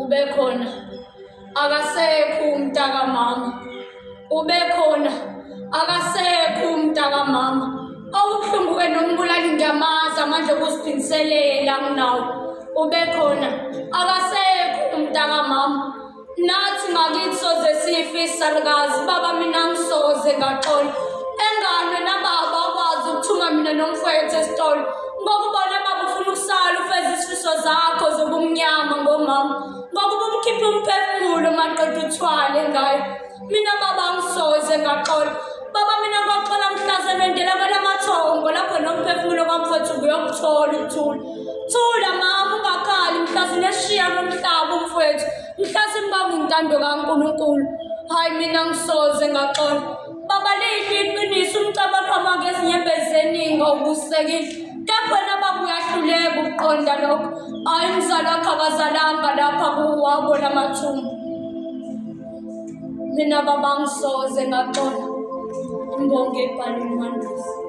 Ubekhona akasekho umntakamama. Ubekhona akasekho umntakamama. Okubuhlungu-ke nombulali ngiyamazi amandla okuziphindiselela nginawo. Ubekhona akasekho umntakamama. Nathi ngakithi soze sife isalukazi baba mina ngisoze ngaxola enganwe nababa akwazi ukuthuma mina nomfowethu esitolo ngokubona baba ufuna ukusala ufeze isifiso zakho zobumnyama ngomama ngokuba umkhiphe umphefumulo maqeda uthwale ngayo mina baba ngisoze ngaxola baba mina kwaxola mhlaze nendela kwelamathongo lapho nomphefumulo kamfowethu ngiyokuthola ukuthula thula mama ungakhali mhla sineshiya lomhlaba umfowethu mhla simbamba intando kaNkulunkulu hayi mina ngisoze ngaxola baba lihle iqiniso umcebo oqhamuka ngezinyembezi zeningi awubusekile kepha wena baba uyahluleka ukuqonda lokho hayi umzali wakho akazalanga lapha kuwabo lamathumbu mina baba ngisoze ngaxola imbongi ebhalwe uManduzi.